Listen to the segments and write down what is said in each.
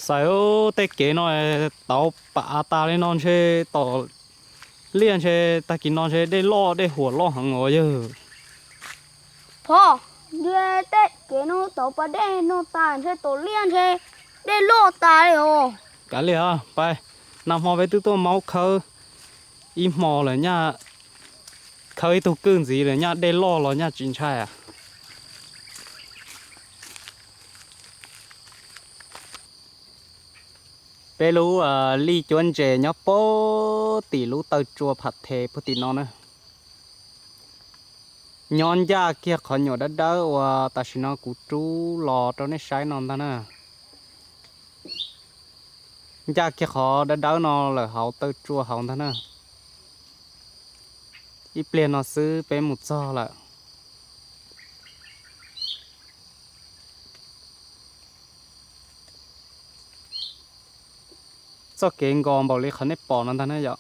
Xais, tej kev no tauv pam av tas li no ntshe tom liaj ntshe tag kis no ntshe dej loj dej huam loj heev os yawg. Phov, ntshe tej kev no tauv pas dej no tas ntshe tom liaj ntshe dej loj tas li os. Kav liam, pais, nag hmo peb twb tuaj maub khawb ib hmo lawm nyaj, khawb ib tug kwj ntxiv lawm nyaj dej loj los nyaj tsis ntshai a. Peb lub lij cuab ntses nyob puag tim lub taw tsua pham the puag tim no na. Nyob ncaj kiag qhov nyuam dawb dawb uas tam sim no kuv rub los rau nej saib no ntag na. Ncaj kiag qhov dawb dawb no lawm hauv taw tsua hauv ntag na. Ib pliag no xwb peb mus txog lawm. Txoj kev nkos npaum li qhov nej pom no ntag na yom.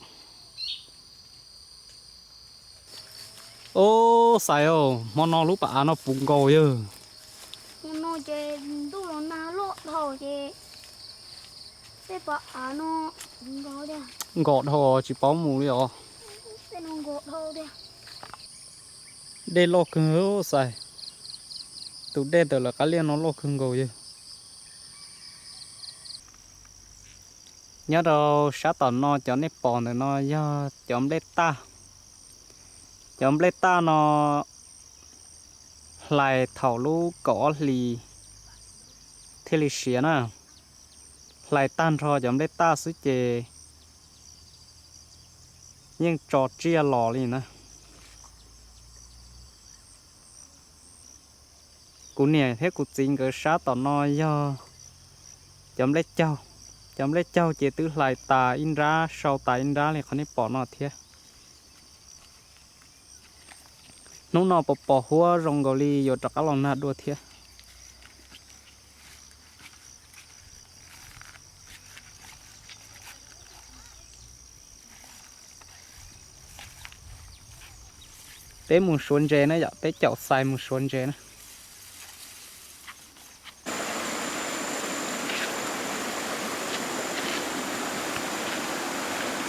Ub, xais os, hmo no lub pas av no puv nkaus yawg. Hmo no ces ntuj los nag loj dhau ces tej pas av no puv nkaus thiab. Nkos dhau tsis paub mus li os. Tej no nkos dhau thiab. Dej loj kawg xais. Tus dej ntawm lawv qab liaj no loj kawg nkaus yawg. Nyob rau sab tom no cov nej pom ntawm no yog cov nplej taj. Cov nplej taj no hlais thaum lub kaum ob hlis thiaj li siav na. Hlais tag nrho cov nplej taj xwb ces yeej tso tsiaj los li na. Kuv niam thiab kuv txiv nkawd sab tom no yog cov nplej caug. Cov nplej caug ces twb hlais tas ib nrab sau tas ib nrab li qhov nej pom no thiab. Hnub no pos pos huab zoo nkaus li yuav rov qab los nag dua thiab. Peb mus suav ntses na yom, peb caum xais mus suav ntses na.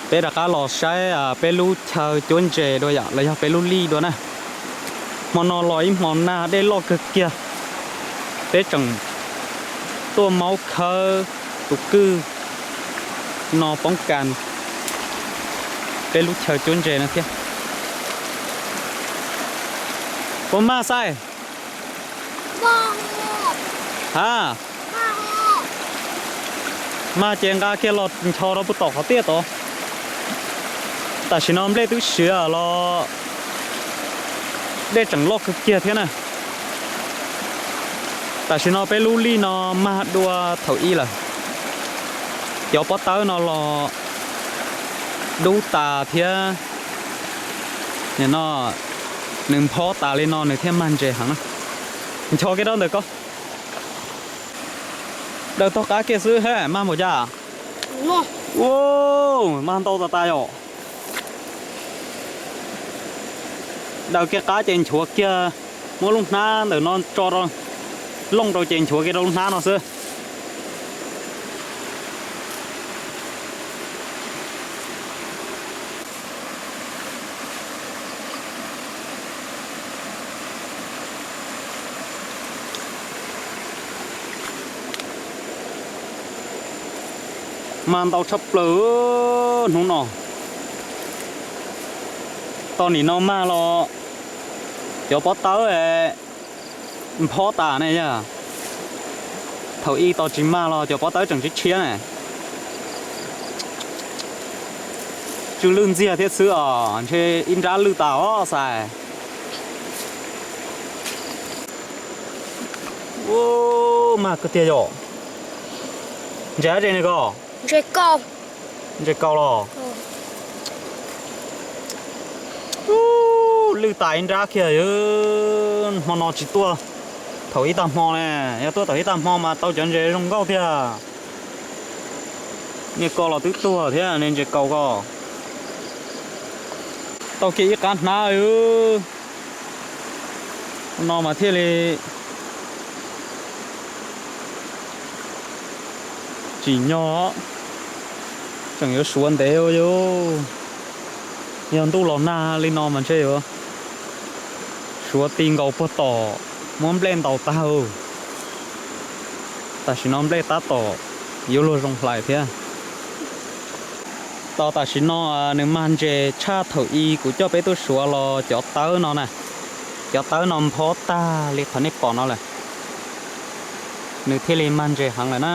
Peb rov qab los saib peb lub chaw cuab ntses dua yom, los yog peb lub lij dua na. Hmo no los ib hmo nag dej loj kawg kiag. Peb tseem tuaj maub khawb tus kwj no poob kas peb lub chaw cuab ntses no thiab. Puas mag xais? Ha, mag ces nqa kiag los nchos rau puag tom qhov tiaj tod. Tam sim no nplej twb siav los dej tseem loj kawg kiag thiab na. Tam sim no peb lub lij no mag dua thaum ub lawm. Cov pob tawb no los dub tas thiab. Nim no nws nphob tas li no nws thiaj mag ntses heev na. Nchos kiag rau ntawm ko. Daws tog qab kiag xwb he, mag npaum cas? Ua, mag ntau tas tas yom. Daws kiag qab ces nchuav kiag, muab lub hnab ntawm no tso rau, looj rau ces nchuav kiag rau lub hnab no xwb. Mag ntau tshaj plaws hnub no. Tau nim no mag los cov pob tawb nphob tas ne yog. Thaum ub tau tsis mag los cov pob tawb tseem tshiab tshiab ne. Tsw lwj ntxiag thiab xwb os, ntshe ib nrab lwj tas os xais. Ua, mag kawg tiag yom. Ntses dab tsi ne koj? Ntses kaus los? Ub, lwj tas ib nrab kiag. Hmo no tsis tuaj thaum ib tag hmo ne, yog tuaj thaum ib tag hmo mas tau cov ntses zoo nkauj tiag. Niag ko los twb tuag thiab ne, ntses kaus ko. Tau kiag ib qab hnab no mas thiaj li Tsim nyog tseem yuav suav ntev ua yus, yog ntuj los nag li no mas ntshe yuav suav ti nkaus puag tom, muab nplej ntaus tag. Tam sim no nplej tab tom yuav luag zoo hlais thiab. Tos tam sim no nws mag ntses tshaj thaum i kuv coj peb tuaj suav los cov tawb no na, cov tawb no nphob tag li qhov nej pom no lawm, nws thiaj li mag ntses heev lawm na.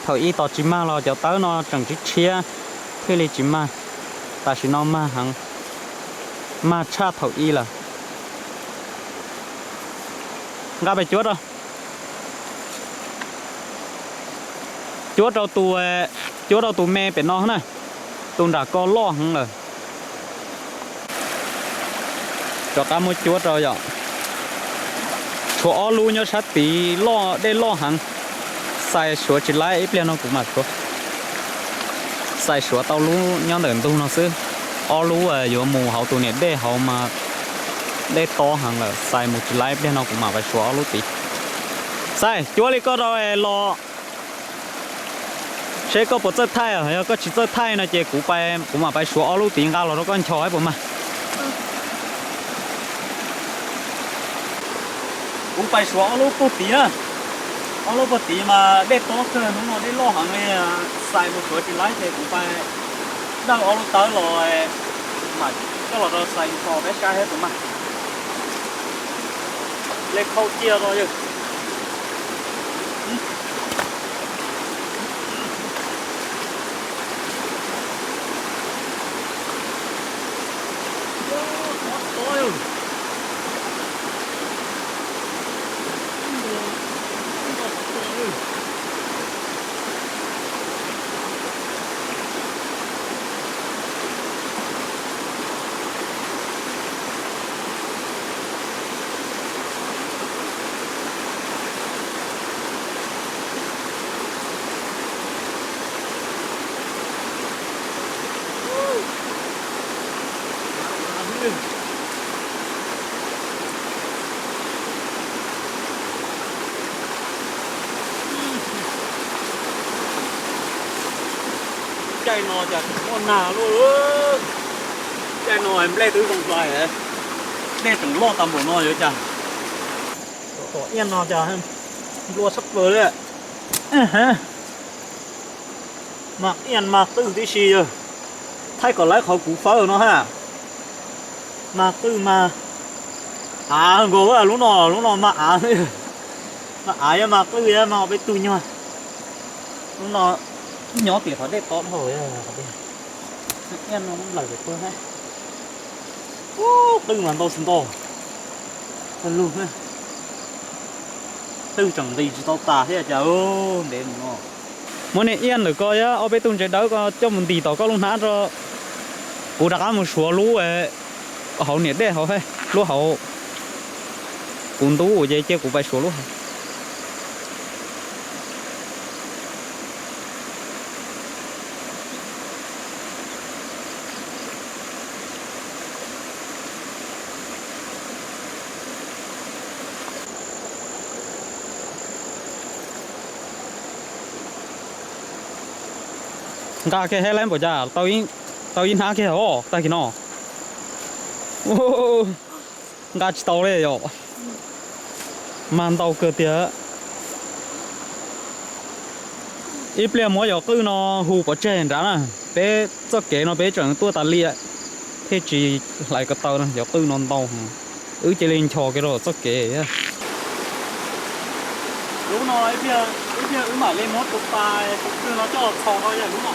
Thaum i tos tsis mag los cov tawb no tseem tshiab tshiab thiaj li tsis mag, tam sim no mag heev, mag tshaj thaum i lawm. Nqa pes cuab rau, cuab rau tus, cuab rau tus me pem no na, tus nram ko loj heev lawm. Rov qab muab cuab rau yom. Tshuav ob lub nyob sab tid loj, dej loj heev, xais suav tsis laib, ib pliag no kuv mam suav. Xais suav tau lub nyob ntawm ntug no xwb, ob lub yuav mus hauv tus niam dej hauv mas dej tob heev lawm, xais mus tsis laib, ib pliag no kuv mam pais suav ob lub tid. Xais cuab li koj rau los seb koj puas txawj thaij, yog koj tsis txawj thaij no ces kuv, kuv mam pais suav ob lub tid nqa los rau koj nchos puas mag. Kuv pais suav ob lub puag tid na, ob lub puag tid mas dej tob kawg, hnub no dej loj heev li, xais mus suav tsis laib ces kuv pais dawj ob lub tawb los mam coj los rau xais nchos peb saib thiab puas mag. Le khau cia rau yawg. Caij no cas tseem muaj nag luaj. Caij no nplej twb zoo hlais, dej tseem loj tas npaum no yuav cas. Tom iaj no cas nplua sab plaws li. Mas iaj mas qwj tib si yawg. Thaij kom laib qhov kuv fawb no ha. Mas qwj mas av nkaus lub no, lub no mas av, mas av yog mas qwj yog mas peb tug nyuag. Lub no nyob tim qhov dej tob dhau. Iaj no lawm pem tuag. Qwj mas ntau tsis ntau. Lug, qwj tseem nqis tsis tau tas thiab cas ntev mus no. Muab niag iaj ntawm ko thiab ob peb tug ntses dawb ko coj mus ntim tom koj lub hnab tso, kuv rov qab mus suav lub hauv niam dej hauv, lub hauv kuv ntub ces cia kuv pais suav lub hauv. Nqa kiag hab lab npaum cas tau ib hnab kiag os tag kis no. Nqa tsis tau li yom. Mag ntau kawg tiag. Ib pliag muab cov qwj no hu pov tseg nrad na. Peb txoj kev no peb tseem tuaj tas li, thiaj tsis hlais ko taw no, cov qwj no ntau. Wb cia li nchos kiag rau txoj kev. Lub no ib pliag wb mam li muab tus pas tus twg no coj los txhos no yog lub no.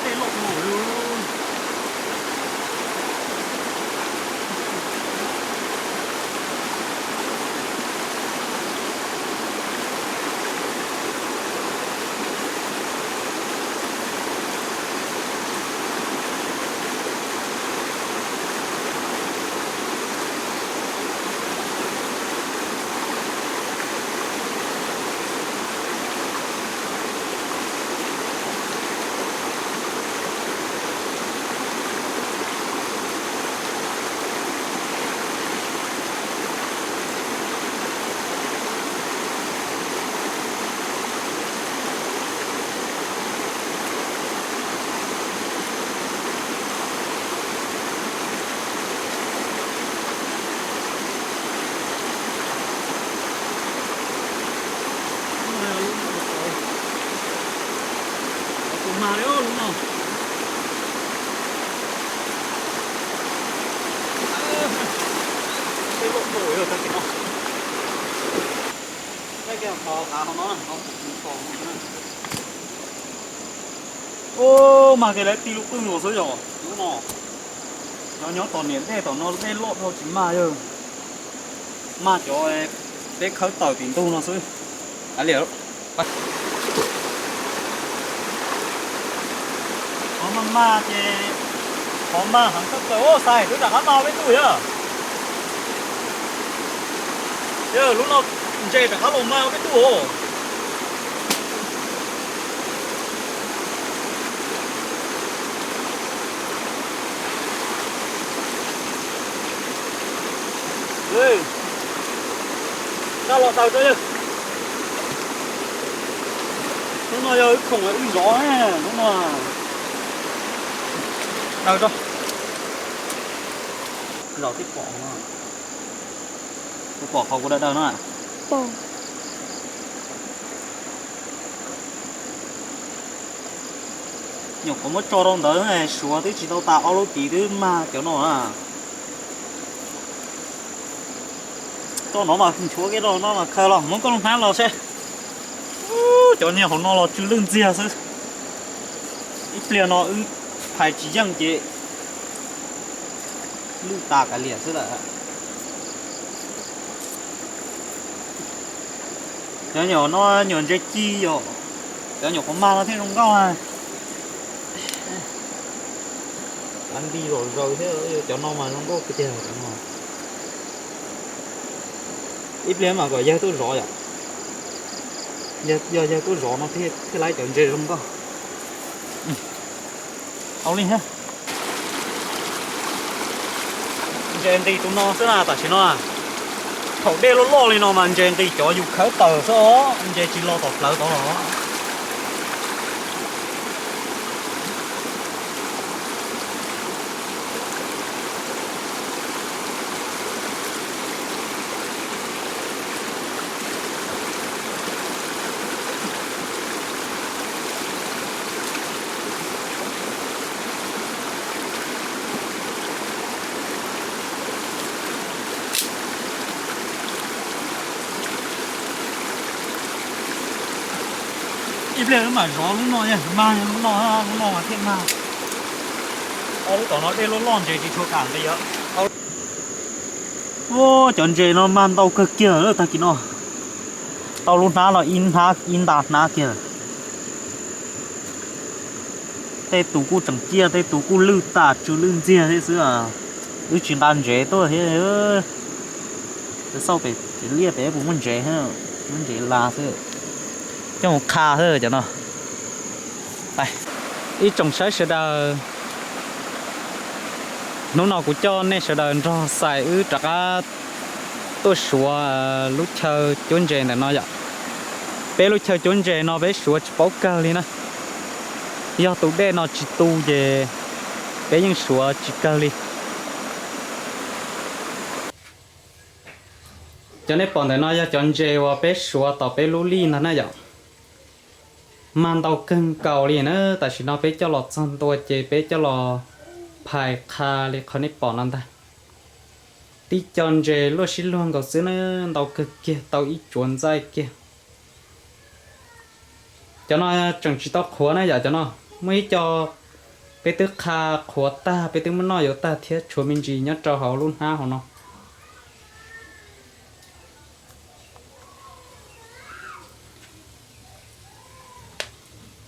Dej loj mus. Ub, mag kev lawv ti lub qwj ua xwb yog lub no. Nyob nyob tom niam dej tom no dej loj dhau tsis mag yog. Mag cov peb khawb tawm tim ntug no xwb. Av liam, qhov mag mag ces qhov mag heev kawg kawg. Ub, xais twb rov qab mag peb tug yog. Yog lub no ntses rov qab los mag peb tug os. Nqa los daws rau yawg. Lub no yog wb khoom wb zov lub no. Daws rau. Zov tib pom, kuv pom qhov kuv daws daws no. Nyuam qhuav muab tso rau ntawd, Suav twb tsis tau tas ob lub tis twb mag cov no na. Koj no mas nchuav kiag rau no mas khaws los muab koj lub hnab los seb. Ub, cov niag hauv no los tsw lwj ntxiag xwb. Ib pliag no wb phais tsis yeej ces lwj tas kav liam xwb lawm. Cov nyuam no nyuam ntses ci yom, cov nyuam qhuav mag no thiaj zoo nkauj na. Av nti zom zaws thiab, cov no mas zoo nkauj tiag cov no. Ib pliag mas kom yawg tuaj zov yom. Yog yawg tuaj zov no thiaj laib cov ntses zoo nkauj. Au li, ntses nqis tus no xwb na tam sim no. Thaum dej loj loj li no mas ntses nqis cov yus khawb tawm xwb os, ntses tsis los tom plawv tod los. Ib pliag wb mam zov lub no, mag lub no, lub no mas thiaj mag. Ob lub tom no dej loj loj ntses tsis tshua kam nqis. Ub, cov ntses no mag ntau kawg kiag lawm tag kis no. Tau lub hnab los ib hnab ib nta hnab kiag. Tej tus kuj tseem ciaj, tej tus kuj lwj tas tsw lwj ntxiag thiab xwb. Wb tsis nqa ntsev tuaj thiab. Xauj pem liaj pem puas muaj ntsev, muaj ntsev las xwb. Coj mus qha xwb cov no. Ib tsoom saib sawv daws, hnub no kuv coj nej sawv daws nrog Xais wb rov qab tuaj suav lub chaw cuab ntses ntawm no yom. Peb lub chaw cuab ntses no peb suav tsis paub kawg li na. Yog tus dej no tsis tu ces peb yeej suav tsis kawg li. Cov nej pom ntawm no yog cov ntses uas peb suav tom peb lub lij ntag na yom. Mag ntau kawg nkaus li na, tam sim no peb coj los txog ntua ces peb coj los phais qha li qhov nej pom no ntag. Tib co ntses luaj sib luag nkaus xwb na, ntau kawg kiag, tau ib tsuav ntxaij kiag. Cov no tseem tsis tau qhuav na yom, cov no muaj ib co peb twb qha qhuav tag, peb twb muab noj yuav tag thiab, tshuav me ntsis nyob rau hauv lub hnab hauv no.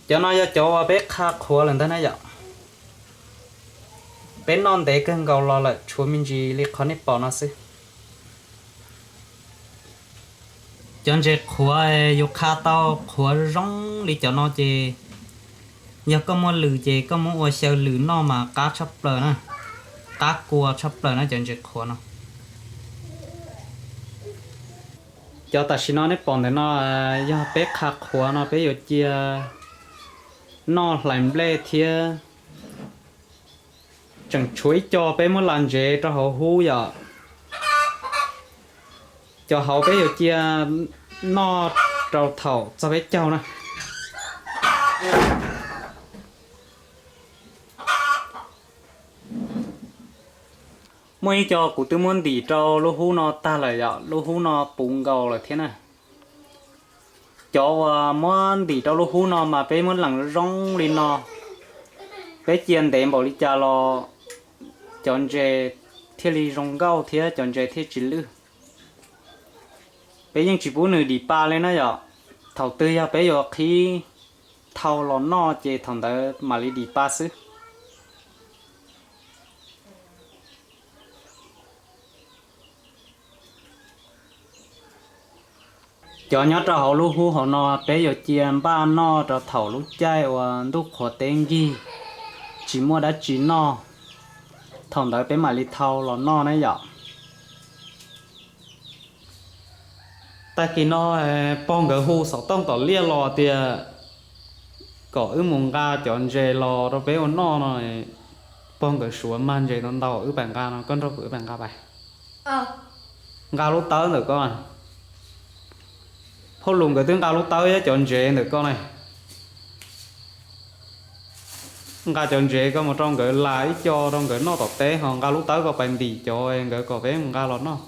Cov no yog cov uas peb qha qhuav lawm ntag na yom. Peb noj ntev kawg nkaus los lawm, tshuav me ntsis li qhov nej pom no xwb. Cov ntses qhuav, yus qha tau qhuav zoo li cov no ces yog koj muaj lwm ces koj muab ua xyaw lwm noj mas qab tshaj plaws na, qab kua tshaj plaws na cov ntses qhuav no. Cov tam sim no nej pom ntawm no yog peb qha qhuav no peb yuav cia noj hlais nplej thiab. Tseem tshuav ib co peb muab la ntsev rau hauv hub yom. Cov hauv peb yuav cia noj rau thaum txog peb caug na. Muaj ib co kuv twb muab ntim rau lub hub no tag lawm yom, lub hub no puv nkaus lawm thiab na. Cov uas muab ntim rau lub hub no mas peb muab lees zoo li no, peb cia ntev npaum li cas los cov ntses thiaj li zoo nkauj thiab cov ntses thiaj tsis lwj. Peb yeej tsis pub nws dim pa li na yom. Thaum twg yog peb yuav qhib thau los noj ces thaum ntawd mam li dim pa xwb. Cov nyob rau hauv lub hub hauv no peb yuav cia npaj noj rau thaum lub caij uas ntuj qhuav teb nkig, tsis muaj dab tsi noj, thaum ntawd peb mam li thau los noj na yom. Tag kis no pog nkawd hu xov tooj tom liaj los tias kom wb mus nqa cov ntses los rau peb ua noj no. Pog nkawd suav mag ntses ntau ntau, wb pais nqa no, koj nrog kuv wb pais nqa pais. Nqa lub tawb ntawm koj. Phauj Lus nkawd twb nqa lub tawb thiab cov ntses ntawm koj ne. Nqa cov ntses koj mus rau nkawd las ib co rau nkawd noj tom teb, ho nqa lub tawb koj pais ntim cov nkawd kom peb mus nqa los noj.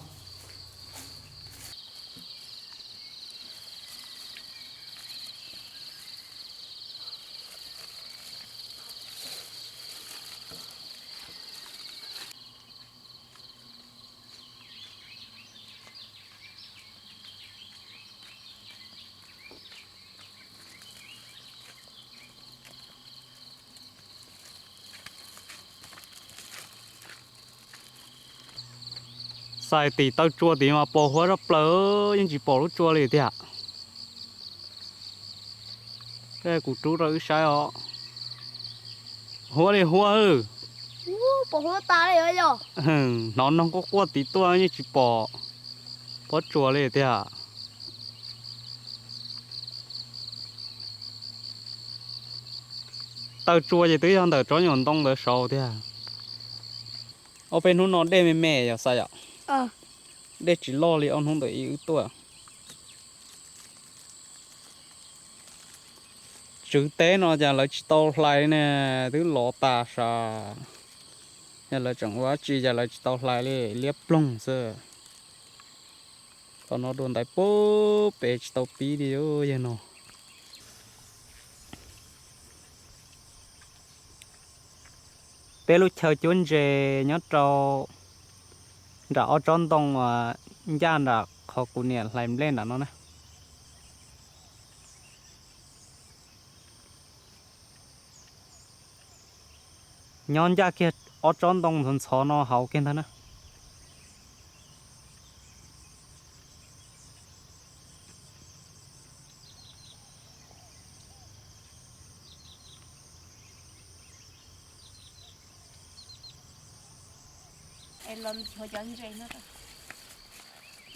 Xais tim taw tsua tim mas pos huab zaj plaws, yeej tsis pom lub tsua li tiag. Kuv rub rau wb saib os. Huab li huab. Hnov noog quaj quaj tid tuaj yeej tsis pom pob tsuas li tiag. Taw tsua ces twb yog ntawm tsob nyuam ntoo ntawd saud tiag. Ob peb hnub no dej me me yog xav yom. Dej tsis loj li ob hnub ntawm ib wb tuaj. Tswv teb no cas lawv tsis tau hlais ne, twb lov tas sav. Yog lawv tseem ua dab tsi cas lawv tsis tau hlais li, liab ploog xwb. Qhov no dua ntaiv pub pem tsis tau pib li yawg no. Peb lub chaw cuab ntses nyob rau nram ob tsob ntoo uas ncaj nram qhov kuv niam hlais nplej nram no na. Nyob ncaj kiag ob tsob ntoo ntxhov ntxhov no hauv kiag ntag na. Los nchuav cov ntses no,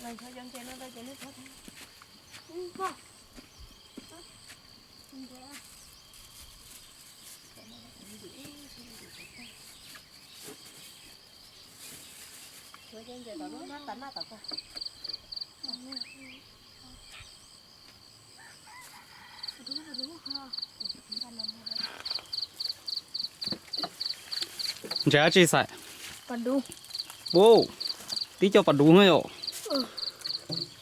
los nchuav cov ntses no rau ces nej thov. Nchuav cov ntses tom lub hnab tas maj tom ko. Ntses dab tsi xaim? Ua, tib co pas duv na yom.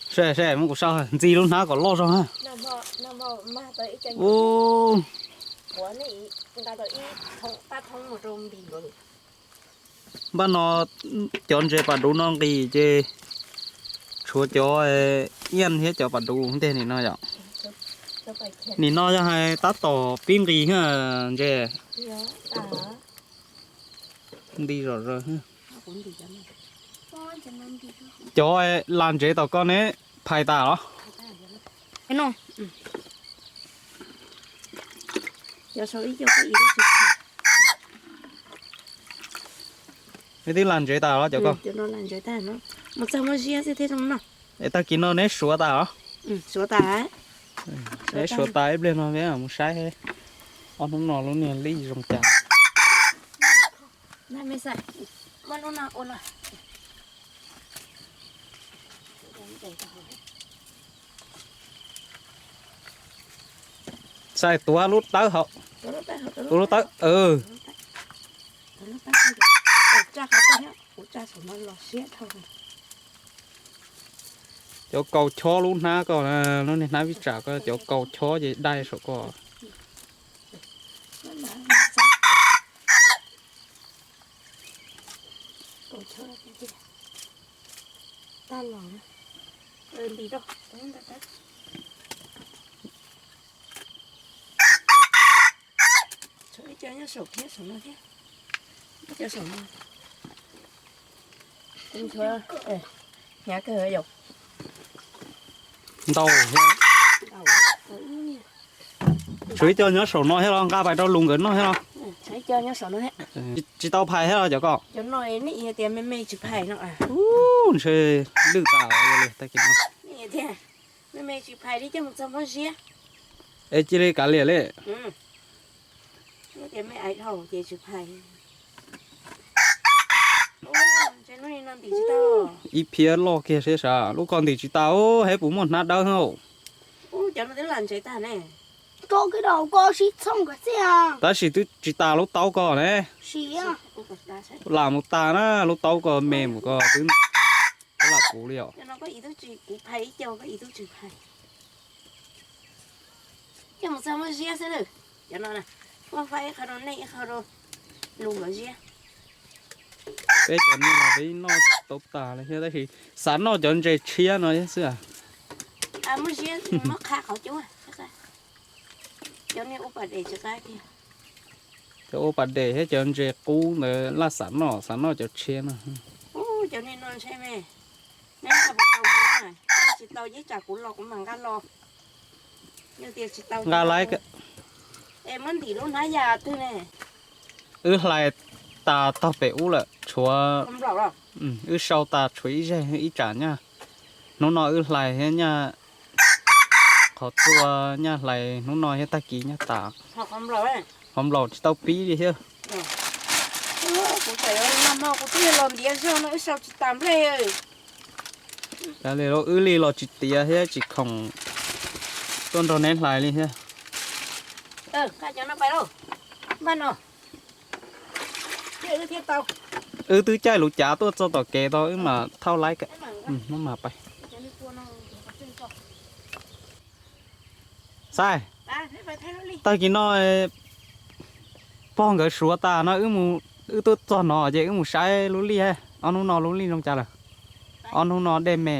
Se se muab kuv sau, ntxig lub hnab kom loj zog na. U, npaj no cov ntses pas duv no nqis ces tshuav cov iab thiab cov pas duv nteg nim no yom. Nim no yog hais tab tom pib nqis ntses. Nti zom zaws. Cov las ntsev tom koj ne, phais tas los? Neb twb las ntsev tas los cov ko? Es tag kis no neb suav tas los? Neb suav tas ib pliag no peb mus saib ob hnub no lub niag lij zoo cas. Saib tuav lub tawb hauv, tuav lub tawb. Cov kaus chob lub hnab ko, lub niag hnab vij tsam ko, cov kaus chob ces dai saum ko. Tshuav ib co nyob saum thiab, saum no thiab. Ib co saum no. Ntau thiab. Tshuav ib co nyob saum no thiab los, nqa pais rau Lus nkawd noj thiab los? Tsis tau phais thiab los cov ko? Ntshe lwj tas li tag kis no. Es cia li kav liam li. Ib phiab loj kiag siab sav, lub ko ntim tsis tas, heb puas muaj hnab dawb thiab. Tab sis twb tsis tas lub taub ko ne. Lam mus tas na, lub taub ko me mus ko twb lam puv li os. Peb cov no los peb noj tau tas li thiab tab sis xav noj cov ntses tshiab no xwb. Cov ua pas des thiab cov ntses qub ntawd laj xav noj, xav noj cov tshiab no. Nqa laiv. Wb hlais tas tog pem ub lawm, tshuav, wb sau tas tshuav ib zej ib tsam nyaj. Hnub no wb hlais thiab nyaj, qhov tsua nyaj hlais hnub no thiab tag kis nyaj tas. Qhov nplaum tsis tau pib li thiab. Wb li los tsis tiav thiab tsis khoom tuaj nrog neb hlais li thiab. Wb twb caij lub cav tuaj txog tom kev tau wb mam thauj laib. Xais, tag kis no pog nkawd suav tas no wb tuaj txog no ces wb mus saib lub lij, ob hnub no lub lij zoo cas lawm. Ob hnub no dej me.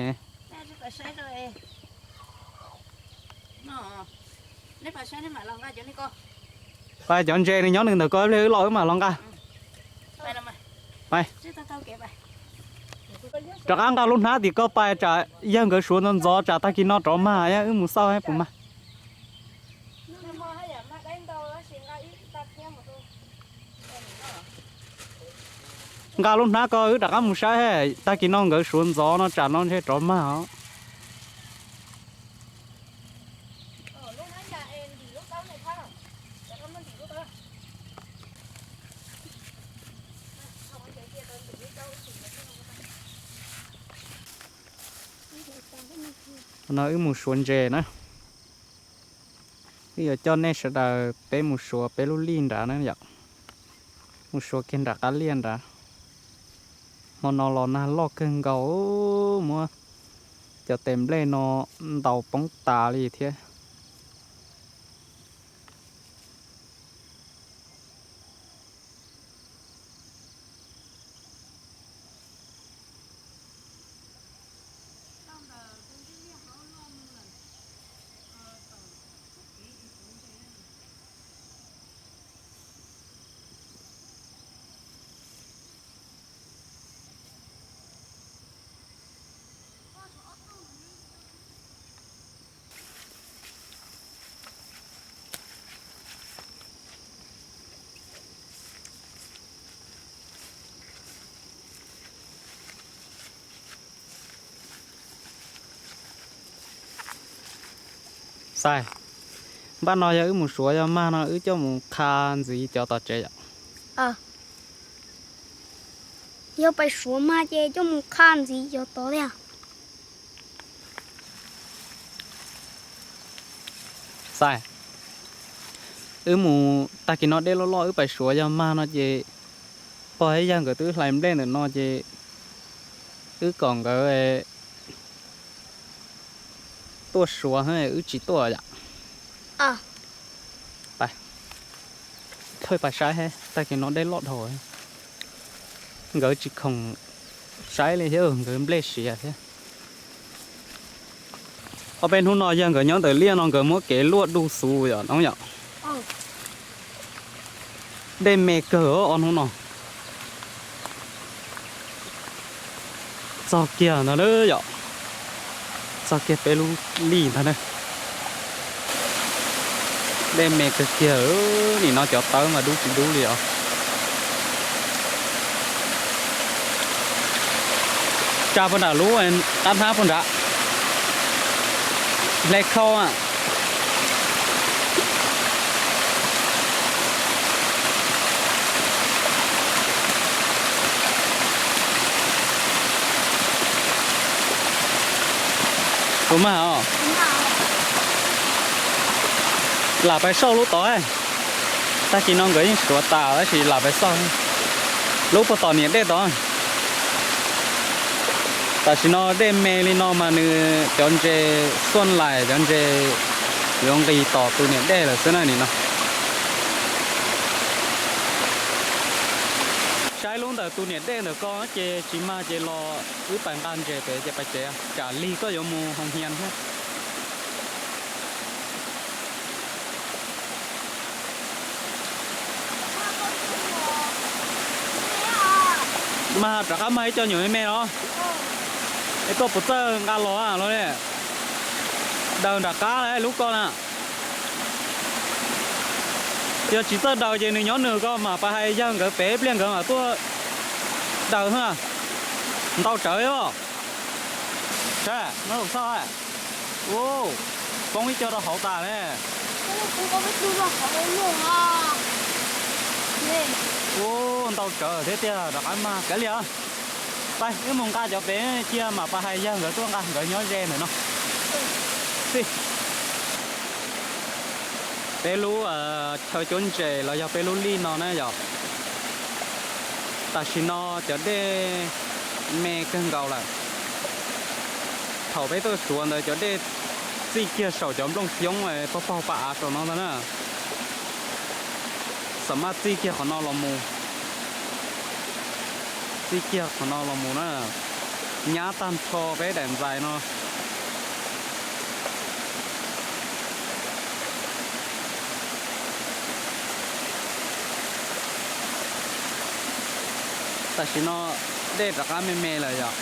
Pais cov ntses nws nyob nws ntawm ko, wb los wb mam los nqa. Rov qab nqa lub hnab tim ko pais tsam yawg nkawd suav ntxov ntxov tsam tag kis no rov mag, wb mus xauj puas mag. Nqa lub hnab ko wb rov qab mus saib, tag kis no nkawd suav ntxov no tsam no ntshe rov mag os. No wb mus suav ntses na. Wb yuav coj nej sawv daws peb mus suav peb lub lij nrad na yom. Mus suav kiag nram qab liaj nrad. Hmo no los nag loj kawg nkaus, muab cov tes nplej no ntaus poob tas li thiab. Xais, npaj no yog wb mus suav yog mag no wb coj mus qha ntxiv cov tom tsev yom. Yog pais suav mag ces coj mus qha ntxiv cov tod thiab. Xais, wb mus tag kis no dej loj loj wb pais suav yog mag no ces pog thiab yawg nkawd twb hlais nplej ntawm no ces Wb kom nkawd tuaj suav, wb tsis tuaj yom. Pab, pab saib, tag kis no dej loj dhau. Nkawd tsis khoom saib li thiab, nkawd nplej siav thiab. Ob peb hnub no yog nkawd nyob ntawm liaj no nkawd muab kev luaj du xuv yom, no yom. Dej me kawg ob hnub no. Txog kiag ntag na yom, txog kiag peb lub lij ntag na. Dej me kawg kiag, nim no cov tawb mas dub tsis dub li os. Tsa puag nram lub qab hnab puag nrad, hle khau a. Tus mag os, lam pais xauj lub tod. Tag kis no nkawd yeej suav tas tab sis lam pais xauj lub puag tom niam dej tod. Tam sim no dej me li no mas nws cov ntses xuaj lais, cov ntses yuav nqis tom tus niam dej lawm xwb na nim no. Saib lub ntawm tus niam dej ntawm ko ces tsis mag ces los wb pais nqa ntses pem ces pais tsev, tsam lig koj yuav mus hoos hias thiab. Mag rov qab mag ib co nyuam me me los, es koj puas txawj nqa los los li? Daws nram qab lub ko na. Yog tsis txawj daws ces nws nyob nws ko mas pab hais yawg nkawd pem ib pliag nkawd mam tuaj daws. Ntau tsawv os. Saib, no xauj, poob ib co rau hauv tas ne. Ntau tsawv thiab tiag, rov qab mag kav liam. Pab wb mus nqa cov pem cia mam pab hais yawg nkawd tuaj nqa, nkawd nyob ze ntawm no. Peb lub chaw cuab ntses los yog peb lub lij no na yom. Tam sim no cov dej me kawg nkaus lawm. Thaum peb tuaj suav ntawd cov dej txij kiag saum cov nplooj xyoob pog pog pas av saum no ntag na. Xam maj txij kiag qhov no los mus, txij kiag qhov no los mus na, nyab tag nrho peb daim ntxais no. Tam sim no dej rov qab me me lawm yom.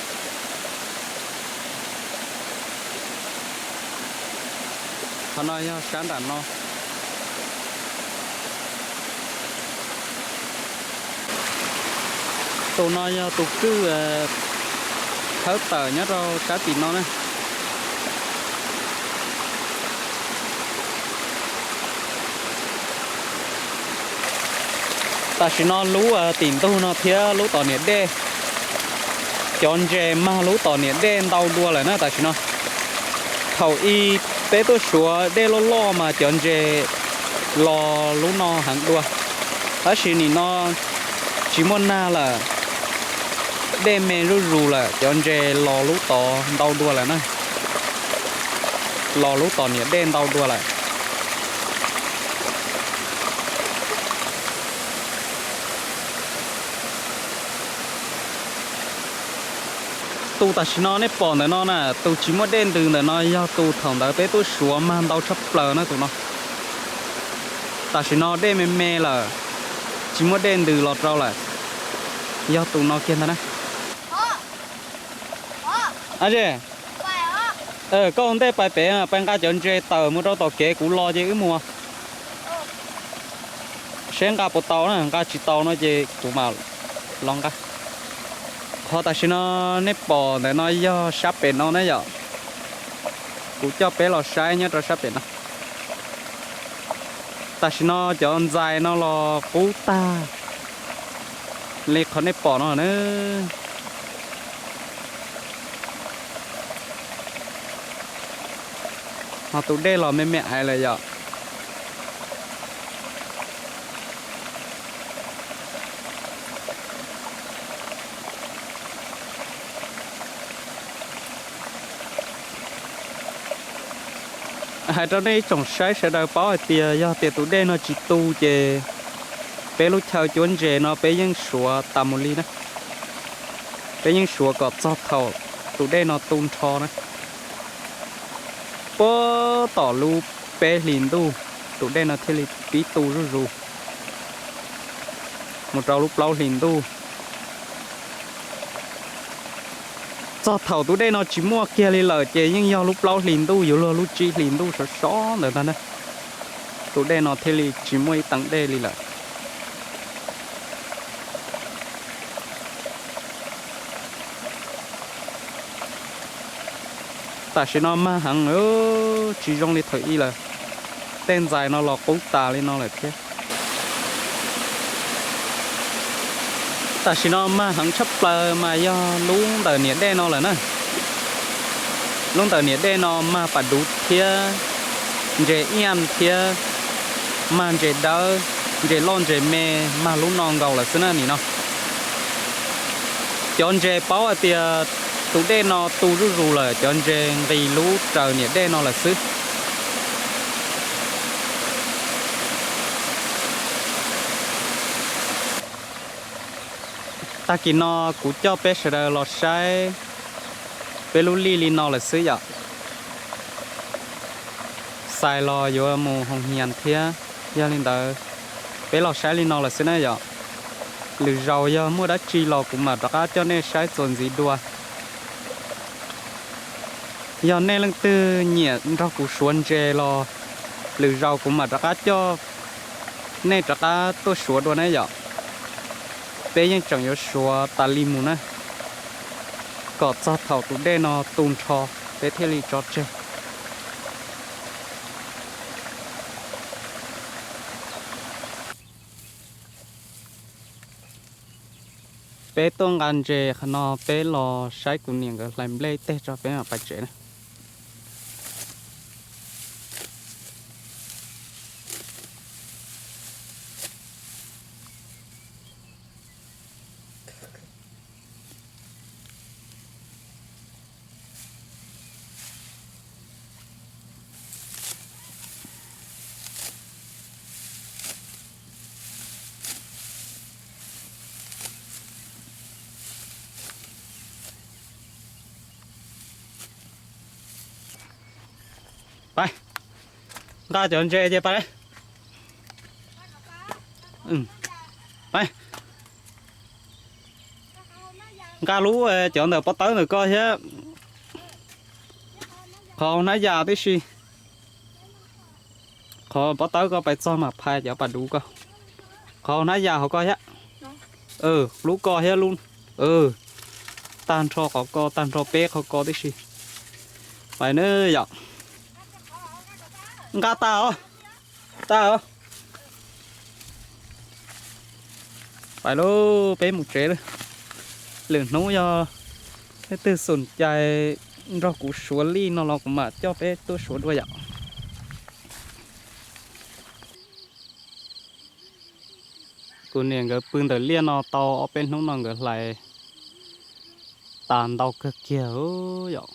Qhov no yog sab nram no. Tus no yog tus kwj thawb tawm nyob rau sab tim no na. Tam sim no lub tim ntug no thiab lub tom niam dej, cov ntses mag lub tom niam dej ntau dua lawm na tam sim no. Thaum ub peb tuaj suav dej loj loj mas cov ntses los lub no heev dua, tab sis nim no tsis muaj nag lawm, dej me zuj zus lawm, cov ntses los lub tod ntau dua lawm na. Los lub tom niam dej ntau dua lawm. Tus tam sim no nej pom ntawm no na, tus tsis muaj dej ntws ntawm no yog tus thaum ntawd peb tuaj suav mag ntau tshaj plaws na tus no. Tam sim no dej me me lawm, tsis muaj dej ntws los rau lawm, yog tus no kiag ntag na. Koj ua ntej pais pem, pais nqa cov ntses tawm mus rau tom kev kuv los ces wb mus. Seb nqa puas tau na, nqa tsis tau no ces kuv mam los nqa. Qhov tam sim no nej pom ntawm no yog sab pem no na yom. Kuv coj peb los saib nyob rau sab pem no. Tam sim no cov ntxais no los qub tag li qhov nej pom no na. Ho tus dej los me me aiv lawm yom. Hais rau nej ib tsoom saib sawv daws paub hais tias yog tias tus dej no tsis tu ces peb lub chaw cuab ntses no peb yeej suav tas mus li na. Peb yeej suav kom txog thaum tus dej no tu nrho na. Puag tom lub peb hlis ntuj tus dej no thiaj li pib tu zuj zus mus rau lub plaub hlis ntuj. Txog thaum tus dej no tsis muaj kiag li lawm ces yeej yog lub plaub hlis ntuj yuav luag lub tsib hlis ntuj sov sov ntawd ntag na, tus dej no thiaj li tsis muaj ib teev dej li lawm. Tam sim no mag heev, tsis zoo li thaum ub lawm. Tej ntxais no los qub tas li no lawm thiab. Tam sim no mag heev tshaj plaws mas yog lub ntawm niam dej no lawm na. Lub ntawm niam dej no mag pas duv thiab, ntses iaj thiab, mag ntses dawb, ntses loj ntses me, mag lub no nkaus lawm xwb na nim no. Cov ntses paub hais tias tus dej no tu zuj zus lawm, cov ntses nqis lub raws niam dej no lawm xwb. Tag kis no kuv coj peb sawv daws los saib peb lub lij li no lawm xwb yom. Xais los yuav mus hoos hias thiab, yog li ntawd peb los saib li no lawm xwb na yom. Lwm zaus yog muaj dab tsi los kuv mam rov qab coj nej saib txuas ntxiv dua. Yog nej leej twg nyiam nrog kuv suav ntses los lwm zaus kuv mam rov qab coj nej rov qab tuaj suav dua na yom. Peb yeej tseem yuav suav tas li mus na, kom txog thaum tus dej no tu nrho peb thiaj li tso tseg. Peb tuaj nqa ntses qhov no peb los saib kuv niam nkawd hlais nplej teg tso peb mam pais tsev na. Pab, nqa cov ntses ces pab, pab, nqa lub cov ntawm pob tawb ntawm koj thiab. Qhov hnab yas tib si, qhov pob tawb koj pais txog mam phais cov pas duv koj. Qhov hnab yas hauv koj thiab, lub koj thiab lub, tag nrho qhov koj tag nrho peb qhov koj tib si. Pais na yom. Nqa tas os, tas os. Pais lauj, peb mus tsev lawm. Lwm hnub yog leej twg xom cai nrog kuv suav lij no los kuv mam coj peb tuaj suav dua yom. Kuv niam nkawd pw ntawm liaj no tau ob peb hnub no nkawd hlais tas ntau kawg kiag yom.